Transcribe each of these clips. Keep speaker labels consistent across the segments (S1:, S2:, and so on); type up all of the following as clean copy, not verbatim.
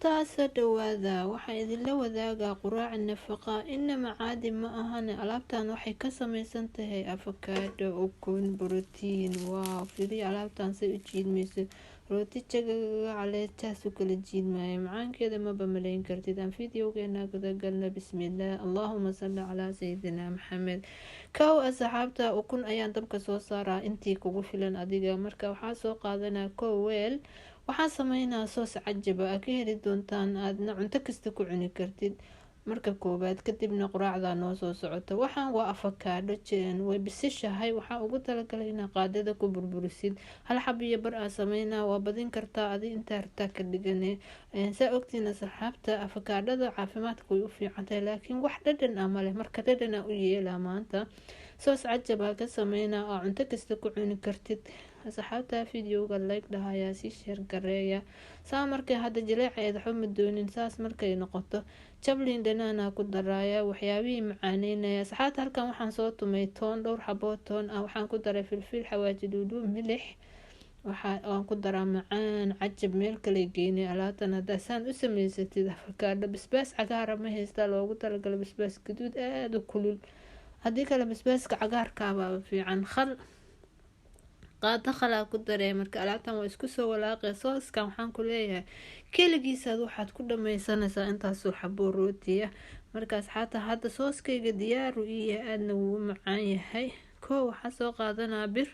S1: Asxaabta, soo dhawaada. Waxaan idinla wadaagaa quraac nafaqa inama caadi ma ahane. Alaabtan waxay ka sameysan tahay afakaadho, ukun, borotiin. Wow, fiiriya alaabtan say u jiidmayso. Rooti jagaga caleetaas u kala jiidmaya, macaankeeda maba malayn kartid. Aan videogeena gudagalna. Bismillaah, allahuma salli calaa sayidina Maxamed. Kow, asxaabta, ukun ayaan dabka soo saaraa, intii kugu filan adiga. Marka waxaa soo qaadanaa kow weel. Waxaan sameynaa soos cajaba aa ka heli doontaan, aadna cunto kasta ku cuni kartid marka koowaad, kadibna quraacdaa noo soo socota. Waxaan waa afakaadho, way bisishahay. Waxaa ugu talagalay inaa qaadada ku burburisid. Hal xab iyo bar aa sameynaa, waa badin kartaa adi intaa rabtaa ka dhigane. Saa ogtiin, asxaabta, afakaadhada caafimaadka way u fiican tahay, laakiin wax dhadhan ah maleh. Marka dhadhan aa u yeelaa maanta, soos cajabaa ka sameynaa oo cunto kasta ku cuni kartid. Asxaabta, videoga like dhahayaa, sii share gareeya. Saa markay hadda jileeceeda waxba ma doonin. Saas markay noqoto, jablin dhanaana ku daraaya, waxyaabihii macaaneynaya. Asxaabta, halkan waxaan soo tumay toon, dhowr xaboo toon ah. Waxaan ku daray filfil, xawaaji dhuudhuub, milix. Waan ku daraa macaan cajab meel kale geynay alaabtan. Haddaa saan u sameysatid afakaadho, basbaas cagaara ma haystaa, loogu talagalo basbaas gaduud aada u kulul. Haddii kale basbaaska cagaarkaabaa fiican. Khal, qaado khalaa ku daree. Marka alaabtan waa isku soo walaaqay. Sooskan waxaan ku leeyahay keligiisaad waxaad ku dhameysanaysaa intaasoo xaboo rootiya. Marka asxaabta, hadda sooskayga diyaaru iyo aadna wuu u macaan yahay. Koo, waxaa soo qaadanaa bir.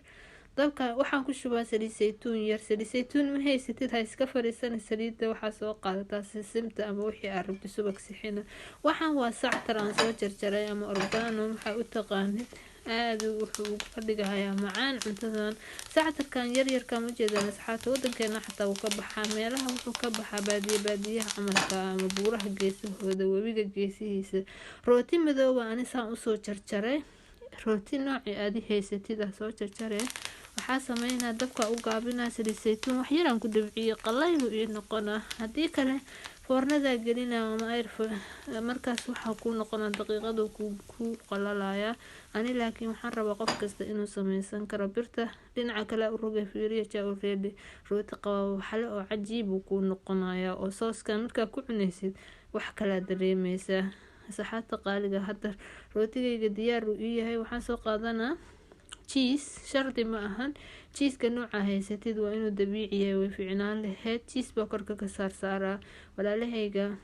S1: Dabka waxaan ku shubaa saliid saytuun yar. Saliid saytuun ma haysatid, ha iska fariisana. Saliidda waxaa soo qaadataa sisimta ama wixii aad rabti, subag sixina. Waxaan waa sactar aan soo jarjaray ama oregano, waxaa u taqaanid. Aada wuxuu ka dhigahayaa macaan cuntadan sactarkan yaryarkan. Ujeedaan, asxaabta, wadankeena xataa wuu ka baxaa. Meelaha wuxuu ka baxaa baadiye, baadiyaha camalka ama buuraha geesahooda, webiga geesihiisa. Rooti madooba ani saan usoo jarjaray. Rooti noocii aadi haysatid ah soo jarjaree. Waxaa sameynaa, dabka u gaabinaa, saliid saytuun wax yaraan ku dhibciyey, qalaylu ii noqonaa. Haddii kale foornadaa gelina ama air, markaas waxaa kuu noqona daqiiqadu ku qalalayaa. Ani laakiin waxaan rabaa qof kasta inuu sameysan karo. Birta dhinaca kale u rogay. Fiiriya, jaa ready. Rooti qababaxle oo cajiib uu kuu noqonayaa, oo sooskan markaa ku cunaysid wax kalaa dareemeysaa. Asxaabta qaaliga, hadda rootigayga diyaar uu ii yahay. Waxaan soo qaadanaa cheese. Shardi ma ahan cheeseka nooca haysatid, waa inuu dabiici yahay way fiicnaan laheyd. Cheese baa korka ka saarsaaraa. Walaalahayga,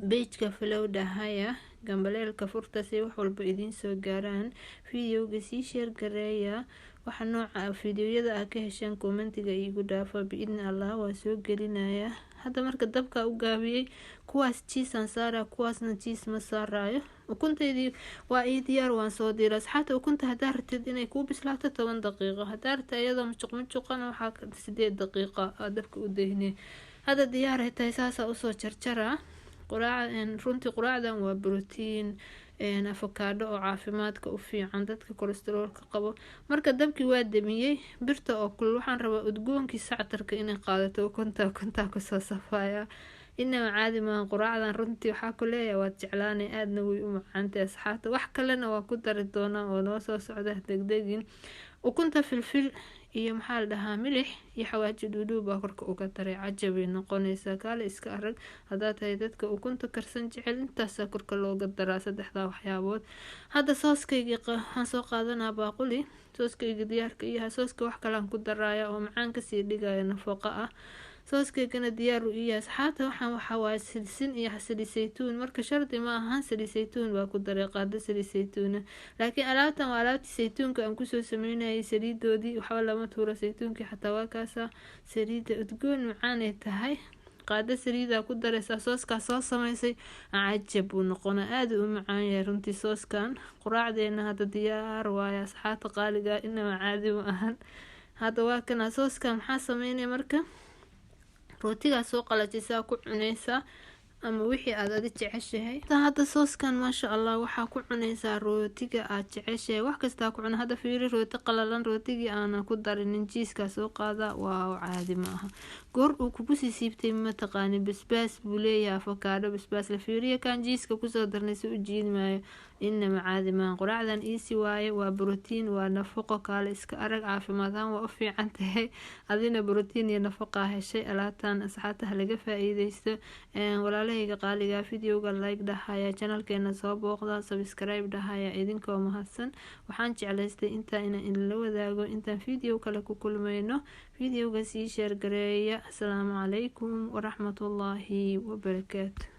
S1: pageka follow dhahaya, gambaleelka furta si wax walba idiin soo gaaraan. Videoga sii share gareeya. Waxa nooca fiidiyoyada aa ka hesheen commentiga iigu dhaafa, biidni Allah waa soo gelinaya. Hadda marka dabka u gaabiyey, kuwaas cheese aan saara, kuwaasna cheese ma saaraayo. Ukuntaydii waa ii diyaar, waan soo diray. Asxaabta, ukunta haddaa rabtid inay kuu bislaato 10 daqiiqo, haddaa rabtid iyadoo mujuq mujuqana waxaa 8 daqiiqo aa dabka u daynay. Hadda diyaaray tahay, saasaa usoo jarjaraa. Quraac runtii, quraacdan waa brotiin, afakaadho oo caafimaadka u fiican dadka kolestaroolka qabo. Marka dabkii waa damiyey, birta oo kulul waxaan rabaa udgoonkii sactarka inay qaadato ukunta. Ukuntaa kusoo safaya, inaba caadi maaha quraacdan. Runtii waxaa ku leeyahay waad jeclaanay, aadna way u macaantay. Asxaabta, wax kalena waa ku dari doonaa oo noo soo socda, degdegin. Ukunta filfil iyo, maxaa la dhahaa, milix iyo xawaaji dhuudhuub baa korka uga daray. Cajabay noqonaysaa, kaale iska arag. Haddaa tahay dadka ukunta karsan jecel, intaasaa korka looga daraa, saddexdaa waxyaabood. Hadda sooskaygii waxaan soo qaadanaa baaquli, sooskayga diyaarka iyo sooska wax kalaan ku daraaya oo macaan kasii dhigaya, nafaqo ah. Sooskaygana diyaar u iyahay. Asxaabta, waxaan waxaa waaye silsin iyo saliid saytuun. Marka shardi ma ahan, saliid saytuun baa ku daray, qaado saliid saytuuna, laakiin alaabtan waa alaabtii saytuunka aan kusoo sameynayay. Saliidoodii waxba lama tuuro, saytuunkii xataa waa kaasa. Saliidda udgoon macaanay tahay, qaado saliidaa ku dareysaa. Sooskaa soo sameysay cajab buu noqonaa, aada u macaan yahay runtii sooskan. Quraacdeena hadda diyaar waaye, asxaabta qaaliga, inaba caadi ma ahan. Hadda waa kana sooska. Maxaa sameynaya marka? Rootigaa soo qalajisaa, ku cuneysaa. Ama wixii aad adi jeceshahay. Hadda sooskan maasha Allah waxaa ku cunaysaa rootiga aad jeceshahay, wax kastaa ku cuna. Hadda fiiri, rooti qalalan, rootigii aanan ku darinin jiiskaa soo qaada. Waaw, caadi ma aha. Goor uu kugu sii siibtay mataqaani, basbaas buu leeyahay, afakaadho basbaas la. Fiiriya kan jiiska kusoo darnay si u jiidmaayo, inama caadi maaha. Quraacdan easy waaye, waa brotiin, waa nafaqo, kaale iska arag, caafimaad ahaan waa u fiican tahay, adina brotiin iyo nafaqaa heshay. Alaabtan asxaabta ha laga faa-iideysto. Walaalahayga qaaliga, videoga like dhahaya, channelkeena soo booqda, subscribe dhahaya, idinkoo mahadsan. Waxaan jeclaystay intaa inaan idinla wadaago. Intaan video kale ku kulmayno, videoga sii share gareeya. Asalaamu calaykum waraxmatullaahi wabarakaatu.